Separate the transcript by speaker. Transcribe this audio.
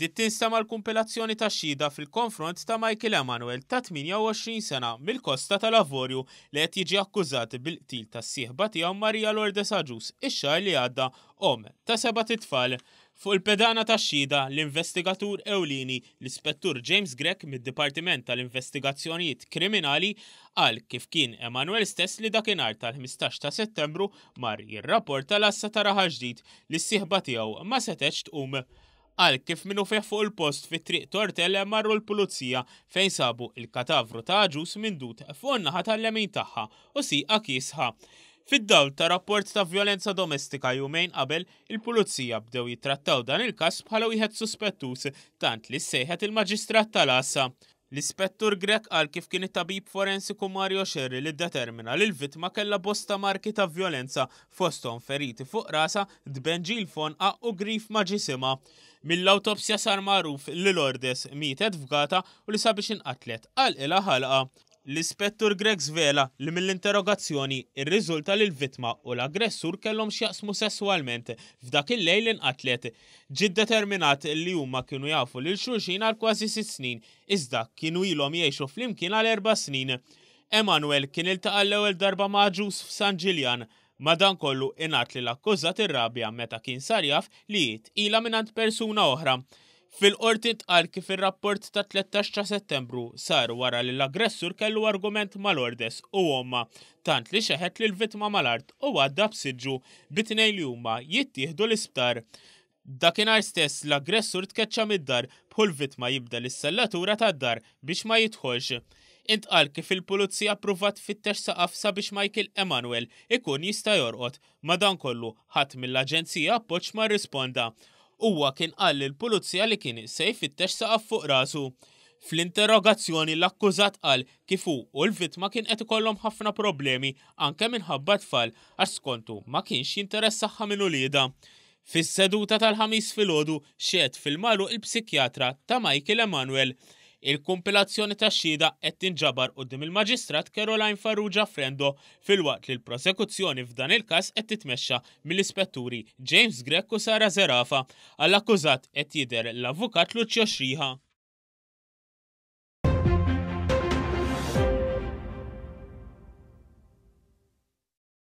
Speaker 1: Bdiet tinstema' l-kumpilazzjoni tax-xhieda fil-konfront ta' Michael Emanuel ta' 28 sena mill-Kosta tal-Avorju li qed jiġi akkużat bil-qtil tas-sieħba tiegħu Maria Lourdes Agius ix-xahar li għadda, omm ta' sebat itfal. Fuq il-pedana tax-xhieda, l-investigatur ewlieni, l-Ispettur James Grech mid-Dipartiment tal-Investigazzjonijiet Kriminali qal kif kien Emanuel stess li dakinhar tal-15 ta' Settembru mar jirrapporta l-għassa ta' Raħal Ġdid li s-sieħba tiegħu ma setgħetx tqum. Qal kif minnufih fuq il-post fi Triq Tortell marru l-Pulizija fejn sabu il-katavru ta' Agius mindud fuq in-naħa tal-lemin tagħha u sieqha kiesħa. Fid-dawl ta' rapport ta' vjolenza domestika jumejn qabel, il-Pulizija bdew jittrattaw dan il-każ bħala wieħed suspettuż tant li ssejħet il-Maġistrat tal-Għassa. L-Ispettur Grech qal kif kien it-tabib forensiku Mario Scerri li ddetermina li l-vittma kellha bosta marki ta' vjolenza fosthom feriti fuq rasha, tbenġil f'għonqha u grif ma' ġisimha. Mill-awtopsja sar magħruf li Lourdes mietet fgata u li sabiex inqatlet għalqilha ħalqha. L-Ispettur Grech żvela li mill-interrogazzjoni rriżulta li l-vittma u l-aggressur kellhom x'jaqsmu sesswalment f'dak il-lejl li nqatlet. Ġie ddeterminat li huma kienu jafu lil xulxin għal kważi sitt snin, iżda kienu ilhom jgħixu flimkien għal erba' snin. Emanuel kien iltaqa' l-ewwel darba ma' Agius f'San Ġiljan. Madankollu ingħad li l-akkużat irrabja meta kien sar jaf li hi tqila mingħand persuna oħra. Fil-Qorti ntqal kif ir-rapport tat-13 ta' Settembru sar wara li l-aggressur kellu argument ma' Lourdes u ommha, tant li xeħet lill-vittma mal-art u għadda b'siġġu, bit-tnejn li huma jittieħdu l-isptar. Dakinhar stess l-aggressur tkeċċa mid-dar b'ħu l-vittma jibdel is-sellatura tad-dar biex ma jidħolx. Intqal kif il-Pulizija ppruvat tfittex saqaf sabiex Michael Emanuel ikun jista' jorqod, madankollu ħadd mill-aġenzija appoġġ ma rrisponda. Huwa kien qal lill-Pulizija li kien se jfittex saqaf fuq rasu. Fl-interrogazzjoni l-akkużat qal kif hu u l-vittma kien qed ikollhom ħafna problemi anke minħabba t-tfal għax skontu ma kienx jinteressaha minn uliedha. Fis-seduta tal-Ħamis filgħodu xehed fil-magħluq il-psikjatra ta' Michael Emanuel. Il-kumpilazzjoni tax-xhieda qed tinġabar quddiem il-Maġistrat Caroline Farrugia Frendo filwaqt li l-prosekuzzjoni f'dan il-każ qed titmexxa mill-Ispetturi James Grech u Sara Zerafa. Għall-akkużat qed jidher l-Avukat Lucio Xriha.